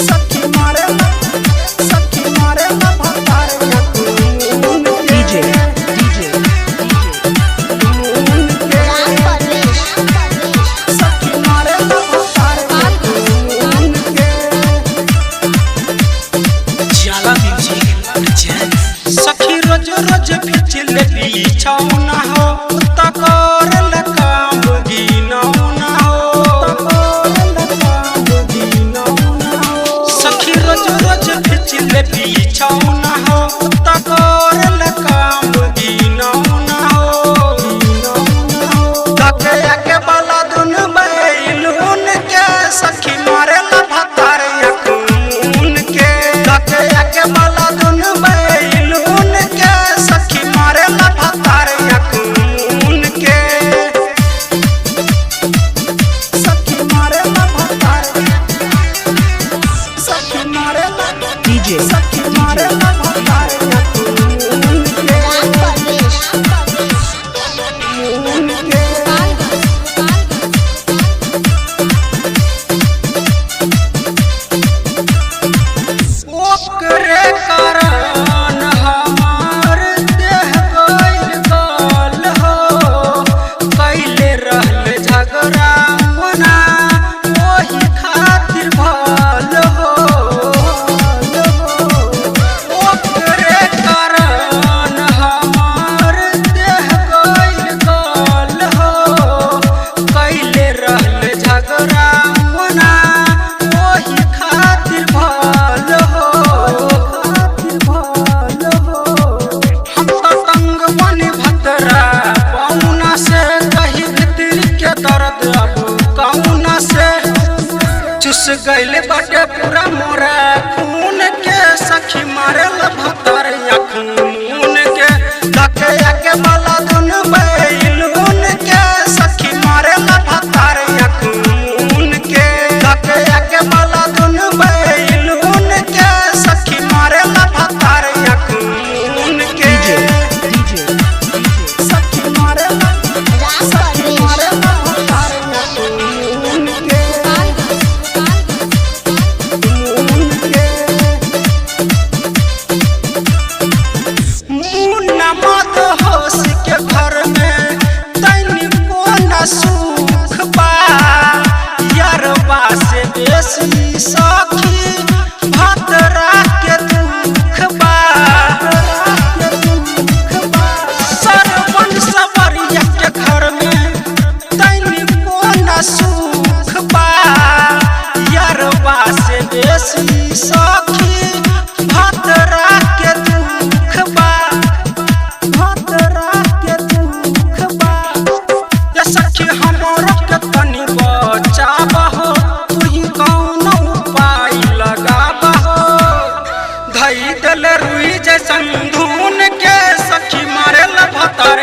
सखी मारेला, सखी मारेला भतार यकून के। DJ, DJ, खून के। राम परवेश। सखी मारेला भतार यकून के। जाला म्यूजिक presents। सखी रोज रोज फिचल बिछौना हो, त करल काम गिनौना हो, त करल काम गिनौना हो। सखी रोज रोज फिचल बिछौना हो, त करल काम गिनौना हो, गिनौना हो। तके के बाला दुन बैलून के, सखी मारेला भतार यकून के। तके के बाला दुन बैलून के, सखी मारेला भतार यकून के। सखी मारेला भतार, सखी मारेला, DJ, सखी मारेला भतार यकून के। राम परवेश। खून के। ओकरे कारण हमार देह गइल गल हो, कैले रहल झगड़ा मना ओही खातिर भल हो। ओकरे कारण हमार देह गइल गल हो, कैले रहल झगड़ा मना ओही खातिर भल हो, खातिर भल हो। हम तो तंग बन भतरा पौना से, कही भीतर के दर्द अब कौना से। चुस गइल बाटे पूरा मोरा खून के, सखी मारल भतर खून के। धके के बाला दुन बैलून के, सखी मारल भतर खून के। धके के बाला दुन बैलून के, सखी मारल भतर खून के। DJ, DJ, सखी मारेला, राम सखी परवेश। मारेला भतार यकून के। खून के। मुन्ना मत होश के घर में तनिको न सुख बा, यारबा से बेसी सखी भतरा के दुख बा। सरवन सवरिया के घर में तनिको न सुख बा, यारबा से बेसी सखी भतरा के दुख बा, भतरा के दुख बा। ये सखी हमरो के तनी बचाबहो, तुही कौन उपाय लगाबहो। धई देले रुई जैसन धुन के, सखी मारेल भतार